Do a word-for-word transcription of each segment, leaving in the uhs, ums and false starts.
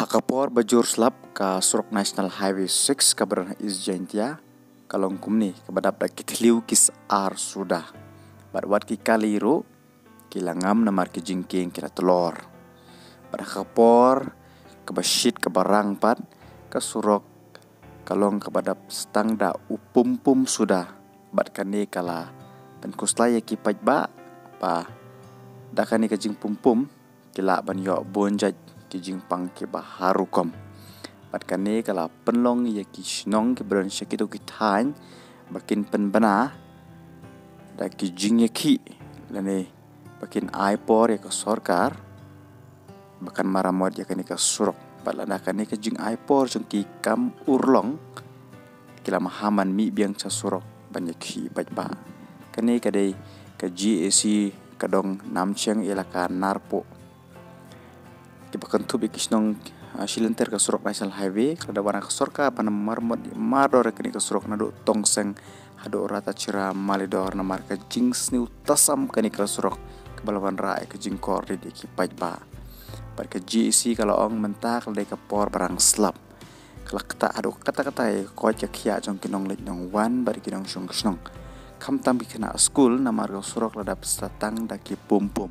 Ka por ba jur slap, ka surok National Highway six kaba don ha East Jaintia ka long kumne, kaba dap da ki thliew ki sar suda. Bad wat ki kali ruh ki la ngam namar ki jingkieng ki la tlor. Bad ha ka por kaba shit kaba rang pat, ka surok ka long kaba dap tang da u pum pum suda. Bad kane ka la pynkhuslai ïa ki paidbah ba da kane ka jingpum pum ki lah ban ïoh bun jait ki jingpang kiba har rukom. Bad kane ka la pynlong ïa ki shnong kiba don sha kito ki thaiñ ba kin pynbna da ki jingïakhih lane ba kin ai por ïa ka sorkar ba kan maramot ïa kane ka surok. Bad lada kane ka jingai por jong ki kam urlong, ki la maham ban mih biang sha surok ban ïakhih paidbah. Kane ka dei ka G A C ka dong Namcheng, Elaka Narpuh, kiba kynthup ïa ki shnong, ah, shilynter ka surok National Highway. Ka la da wan ka sorkar ban maramot mardor ïa kane ka surok naduh Tongseng haduh Ratachira Malidor namar ka jingsniew tasam kane ka surok kaba la wanrah ïa ka jingkordit ïa ki paidbah. Bad ka G A C ka la ong mynta ka la dei ka por ba rang slap. Ka la ktah haduh katta katta ïa ka koit ka khiah jong ki nongleit nongwan bad ki nongshong shnong, khamtam ki khynnah skul, namar ka surok la dap sa tang da ki pum pum.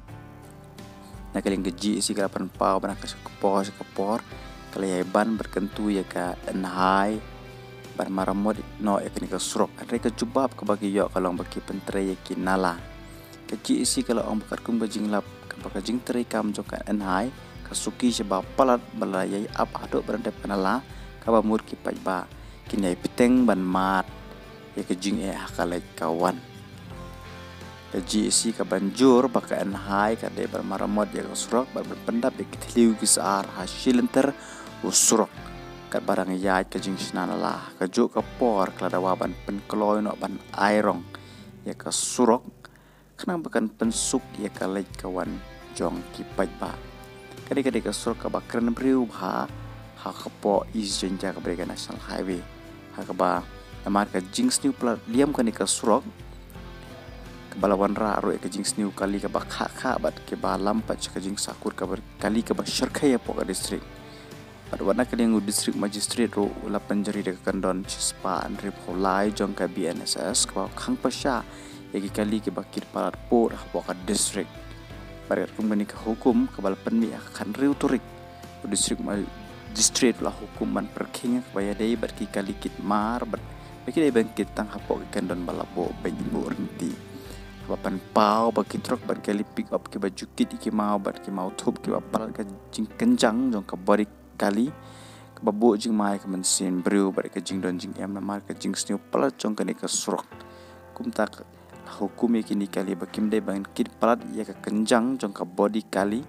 Na ka liang ka G A C ka la pynpaw ba na ka por sha ka por ka la ïai ban bad kyntu ïa ka N H I ban maramot noh ïa kane ka surok. Hynrei ka jubab kaba ki ïoh ka long ba ki pyntrei ïa ki nala. Ka G A C ka la ong ba katkum ka jinglap kaba ka jingtrei kam jong ka N H I ka suki shaba palat ba la ïai ap haduh ba dep ka nala, kaba mut ki paidbah kin ïai bteng ban mad ïa ka jingeh ha ka leit ka wan. Ka G A C ka ban jur ba ka N H I ka dei ban maramot ïa ka surok bad ban pyndap ïa ki thliew ki sar ha shilynter u surok. Katba dang ïaid ka jingshna nala, ka juh ka por ka la dawa ban pynkloi noh ban ai rong ïa ka surok, khnang ba kan pynsuk ïa ka leit ka wan jong ki paidbah. Ka dei, ka dei ka surok kaba kren briew bha ha ka pdeng East Jaintia kaba dei ka National Highway. Ha kaba namar ka jingsniew palat liam kane ka surok, kaba la wanrah ruh ïa ka jingsniew kali kaba khah khah bad kiba lam pat sha ka jingsahkut kaba kali kaba shyrkhei hapoh ka district. Bad wat na ka liang u District Magistrate ruh u la pynjari da ka kyndon shispah hynriewphew lai jong ka B N S S kaba khang pyrshah ïa ki kali kiba kit palat pud hapoh ka district. Bad katkum kane ka hukum kaba la pynmih ha ka khathynriew tarik, u District Magistrate u la hukum ban pyrkhing ïa kaba ïadei bad ki kali kit mar bad ba ki dei ban kit tang hapoh ki kyndon ba la buh beit buh rynti. Kaba pynpaw ba ki trok bad kali pick up kiba ju kit ïa ki maw bad ki maw thup kiba palat ka jingkynjang jong ka body kali, kaba buh jingma ïa ka mynsiem briew bad ka jingdon jingem namar ka jingsniew palat jong kane ka surok. Kumta ka la hukum ïa kine ki kali ba kim dei ban kit palat ïa ka kynjang jong ka body kali,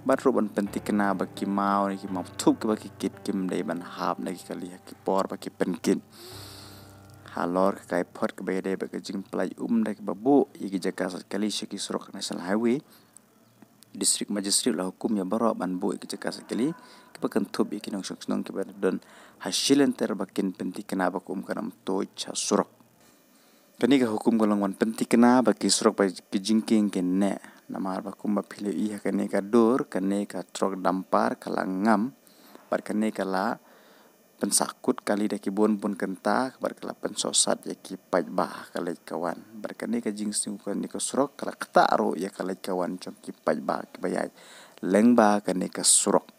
bad ruh ban pynthikna ba ki maw ne ki maw thup kiba ki kit kim dei ban hap na ki kali ha ki por ba ki pynkit. Halor ka kaiphod kaba ïadei bad ka jingpynlait um da kiba buh ïa ki jaka sait kali sha ki surok National Highway, District Magistrate u la hukum ïa baroh ban buh ïa ki jaka sait kali kiba kynthup ïa ki nongshong shnong kiba don ha shilynter ba kin pynthikna ba kum kan ym tuid sha surok. Kane ka hukum ka long ban pynthikna ba ki surok bad ki jingkieng kin neh, namar ba kumba phi la ïohi ha kane ka dur, kane ka trok dumper ka la ngam bad kane ka la pynsahkut kali da ki bun bun kynta bad ka la pynsohsat ïa ki paidbah ha ka leit ka wan. Bad kane ka jingsniew kane ka surok ka la ktah ruh ïa ka leit ka wan jong ki paidbah kiba ïaid lyngba kane ka surok.